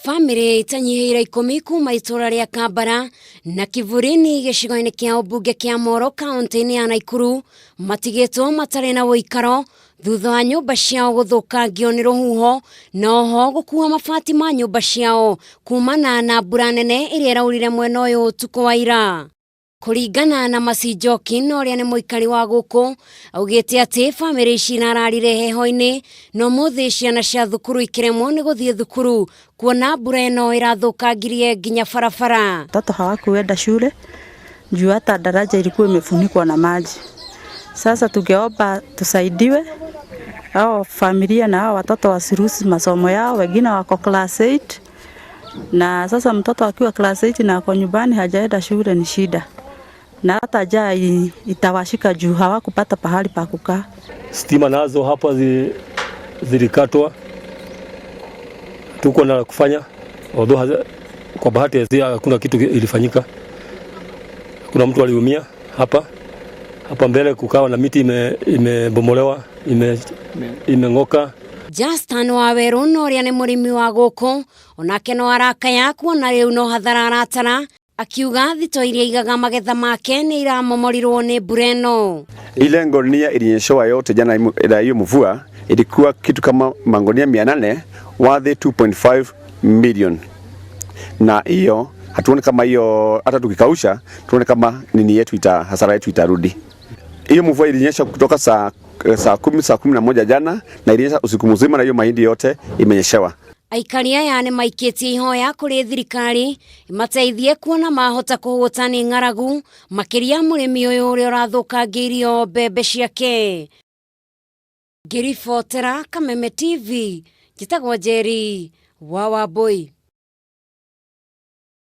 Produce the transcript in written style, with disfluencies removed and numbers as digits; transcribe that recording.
Bamĩrĩ itanyihĩire 10 kuma itũra rĩa Kambara na Kiburini gĩcigo-inĩ kĩa ũmbunge kĩa Moro kaunti-inĩ ya Naikuru matigĩtwo matarĩ na ũikaro thutha wa nyũmba ciao gũthũkangio nĩ rũhuho na oho gũkua mabati ma nyũmba ciao kumana na mbura nene ĩrĩa ĩraurire mwena ũyũ ũtukũ wa ira. Kũringana na Mercy Njoki na ũrĩa nĩ mũikari wa gũkũ, augĩte atĩ bamĩrĩ ici irararire heho-inĩ na ũmũthĩ ciana cia thukuru ikĩremwo nĩ gũthiĩ thukuru kuona mbura ĩno ĩrathũkangirie nginya barabara. Watoto hawakuenda shule juu hata daraja ilikuwa imefunikwa na maji. Sasa tungeomba tusaidiwe hao familia na hao watoto wasiruhusu masomo yao, wengine wako class 8 na sasa mtoto akiwa class 8 na ako nyumbani hajaenda shule ni shida, na hata njaa itawashika juu hawakupata pahali pa kukaa. Stima nazo hapa zilikatwa, tuko na kufanya although kwa bahati hakuna kitu ilifanyika, kuna mtu aliumia hapa hapa mbele, kukawa na miti imebomolewa, imeng'oka. Justin Waweru na ũrĩa nĩ mũrĩmi wa gũkũ onake no arakaya kuona rĩu no hathara aratara, akiuga thito iria aigaga magetha make nĩ iramomorirwo nĩ mbura ĩno. Ile ngunia ilinyeshewa yote jana na hiyo mvua ilikuwa kitu kama mangunia 800 worth 2.5 million, na hiyo hatuoni kama hiyo hata tukikausha tuone kama nini yetu ita hasara yetu itarudi. Hiyo mvua ilinyesha kutoka saa 10, saa 11 jana na ilinyesha usiku mzima, na hiyo mahindi yote imenyeshewa. Aikari aya nĩ maikĩtie ihoya kũrĩ thirikari imateithie kuona mahota kũhũta nĩ ng'aragu, makĩria mũrĩmi ũyũ ũrĩa ũrathũkangĩirio mbembe ciake. Ngĩribotera Kameme TV, njĩtagwo Njeri wa Wambui.